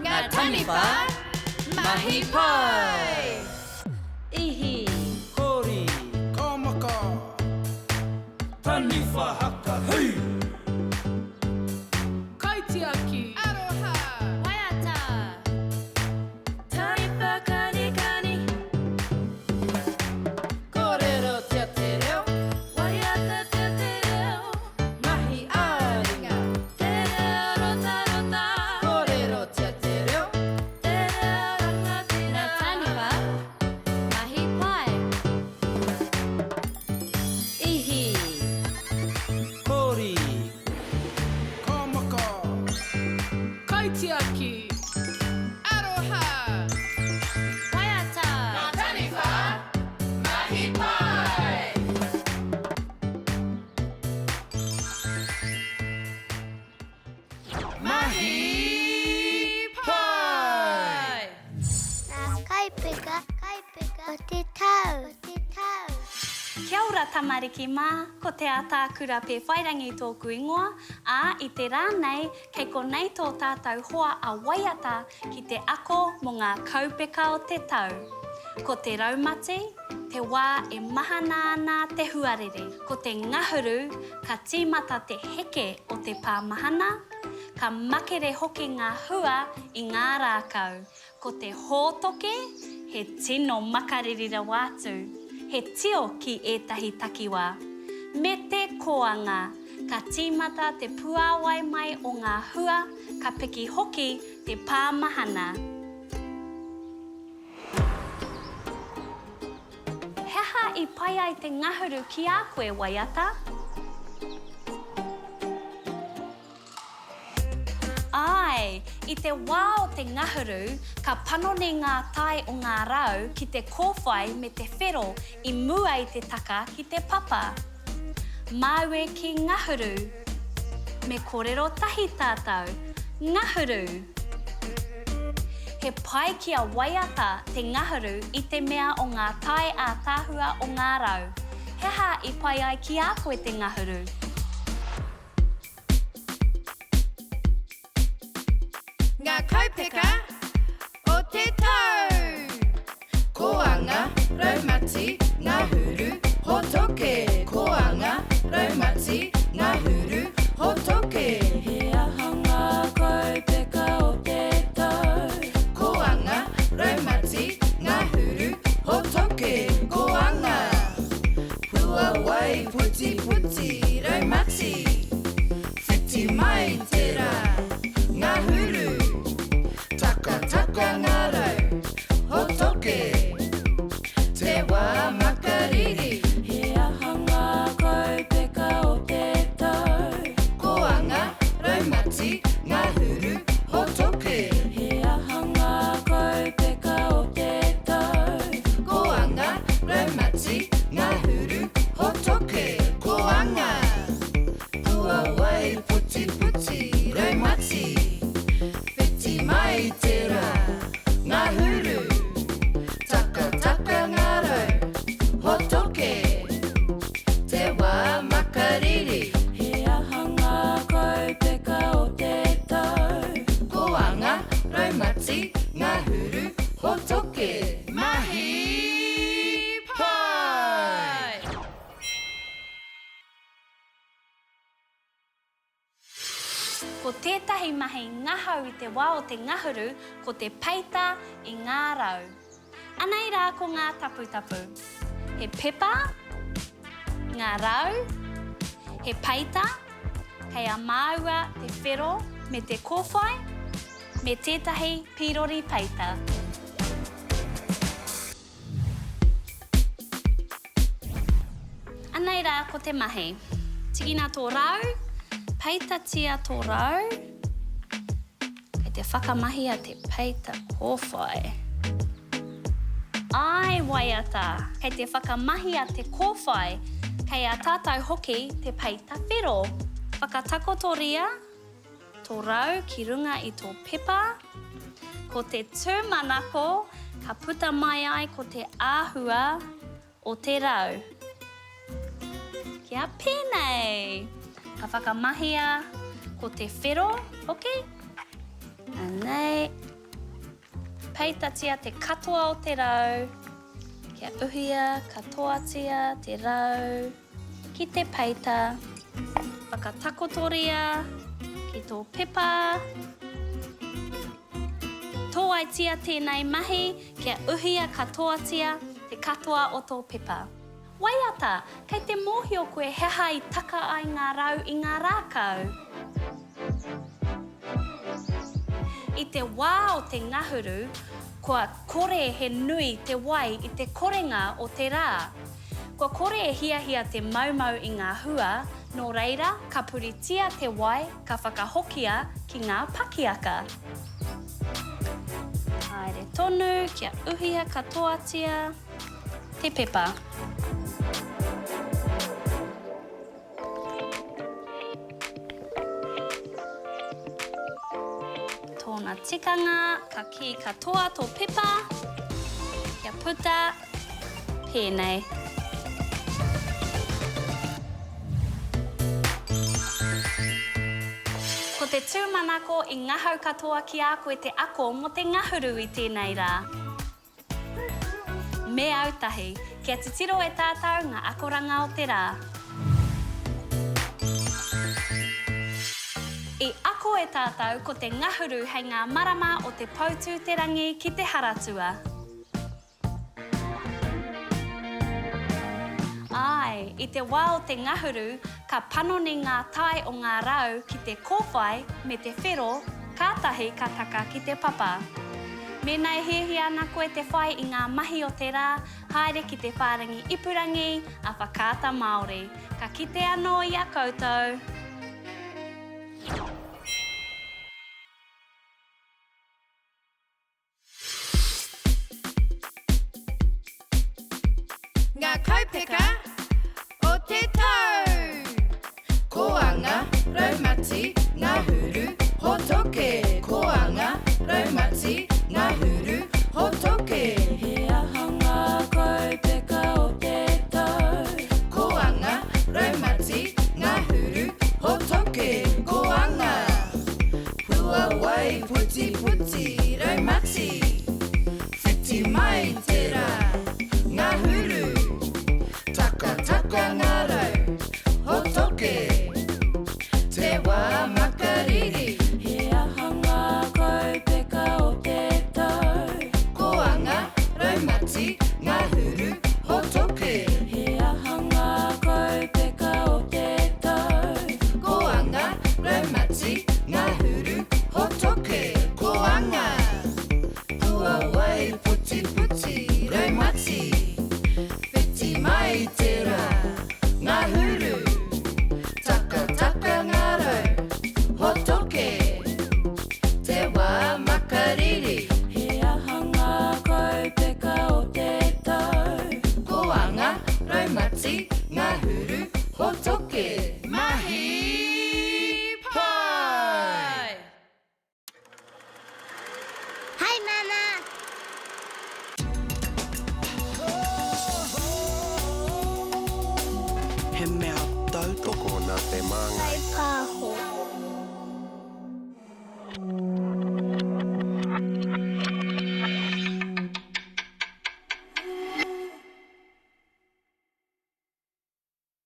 Ngā taniwha, mahi pai! Ihi! Kori! Ka maka! Taniwha haka hui! Kaitiaki! Aroha! Waiata! Taniwha kanikani! Kōrerotia te reo! Waiatatia te reo! Mahi ā-ringa! Te reo rotarota! Kōrerotia te reo! Te reo rangatira! Ngā taniwha, mahi pai! Ihi! Kori! Ka maka! Kaitiaki! Aroha! Waiata! Ngā taniwha, mahi pai! Mahi pai! Ngā kaipeka, kaipeka o te tau, o te tau. Kia ora tamariki mā, ko Te Ataakura Pewhairangi tōku ingoa, ā, i te rā nei, kei konei tō tātou hoa a Waiata ki te ako mō ngā kaupeka o te tau. Ko te raumati, te wā e mahana ana te huarere. Ko te ngahuru, ka tīmata te heke o te pā mahana, ka makere hoki ngā hua i ngā rākau. Ko te hōtoke, he tino makariri rawa atu, he tio ki ētahi takiwā. Me te kōanga, ka tīmata te puāwai mai o ngā hua, ka piki hoki te pā mahana. He aha i pai ai te ngahuru ki a koe, Waiata? Āe, i te wā o te ngahuru, ka panoni ngā tae o ngā rau ki te kōwhai me te whero i mua i te taka ki te papa. Māu e kī ngahuru. Me kōrero tahi tātou. Ngahuru! He pai kia waiata te ngahuru i te mea o ngā tae ātaahua o ngā rau. He aha i pai ai ki a koe te ngahuru? Ngā kaupeka o te tau! Koanga, raumati, ngahuru, hotoke. Koanga, raumati, ngahuru, hotoke. He aha ngā kaupeka o te tau? Koanga, raumati, ngahuru, hotoke. Koanga, puawai, putiputi, raumati. Whiti mai te rā, ngahuru, takataka ngā rau, hotoke, te wā makariri. He aha ngā kaupeka o te tau? Koanga, raumati, ngahuru, hotoke. He aha ngā kaupeka o te tau? Koanga, raumati, ngahuru, hotoke. Koanga, puawai, putiputi, raumati, whiti mai te rā, ngahuru, takataka ngā rau, hotoke, te wā makariri. He aha ngā kaupeka o te tau? Koanga, raumati, ngahuru, hotoke. Mahi pai! Ko tētahi mahi ngahau i te wā o te ngahuru ko te peita i ngā rau. Anei rā ko ngā taputapu. He pepa, ngā rau, he peita, kei a māua te whero me te kōwhai, me tētahi pīrori peita. Anei rā ko te mahi. Tikina tō rau, peitatia tō rau, kei te whakamahia te peita kōwhai. Āe waiata, kei te whakamahia te kōwhai, kei a tātou hoki te peita whero. Whakatakotoria Tō rau ki runga i tō pepa. Ko te tūmanako ka puta mai ai ko te āhua o te rau. Kia pēnei! Ka whakamahia ko te whero hoki. Anei. Peitatia te katoa o te rau. Kia uhia katoatia te rau ki te peita. Whakatakotoria ki tō pepa. Tōaitia tēnei mahi kia uhia katoatia te katoa o tō pepa. Waiata, Kei te mōhio koe he aha i taka ai ngā rau i ngā rākau? I te wā o te ngahuru, kua kore he nui te wai i te korenga o te rā. Kua kore e hiahia te maumau i ngā hua, nō reira ka puritia te wai ka whakahokia ki ngā pakiaka. Haere tonu kia uhia katoatia. Te pepa. Tōna tikanga, ka kī katoa tō pepa, kia puta pēnei. Ko te tūmanako i ngahau katoa ki a koe te ako mō te ngahuru i tēnei rā. Me autahi, kia titiro e tātou ngā akoranga o te rā. I ako e tātou ko te ngahuru hei ngā marama o te Poutū-te-rangi ki te Haratua. Āe, i te wā o te ngahuru, ka panoni ngā tae o ngā rau ki te kōwhai me te whero, kātahi ka taka ki te papa. Mēnā e hiahia ana koe te whai i ngā mahi o te rā, haere ki te whārangi ipurangi a Whakaata Māori. Ka kite anō i a koutou! Ngā kaupeka o te tau! Koanga, raumati, ngahuru, hotoke. Koanga, raumati, ngahuru, hotoke. He aha ngā kaupeka o te tau? Koanga, raumati, ngahuru, hotoke. Koanga. Puawai, putiputi, raumati. Whiti mai te rā, ngahuru. Takataka ngā rau, hotoke. Te wā makariri. He aha ngā kaupeka o te tau? Koanga, raumati, ngahuru, hotoke. He aha ngā kaupeka o te tau? Koanga, raumati, ngahuru, hotoke. Koanga. Puawai, putiputi, raumati. Whiti mai te rā, ngahuru. Takataka ngā rau, hotoke. Te wā makariri. He aha ngā kaupeka o te tau? Koanga, raumati, ngahuru, hotoke. Mahi pai! Hi, Mama! He mea tautoko Tokona te māngai. Pāho.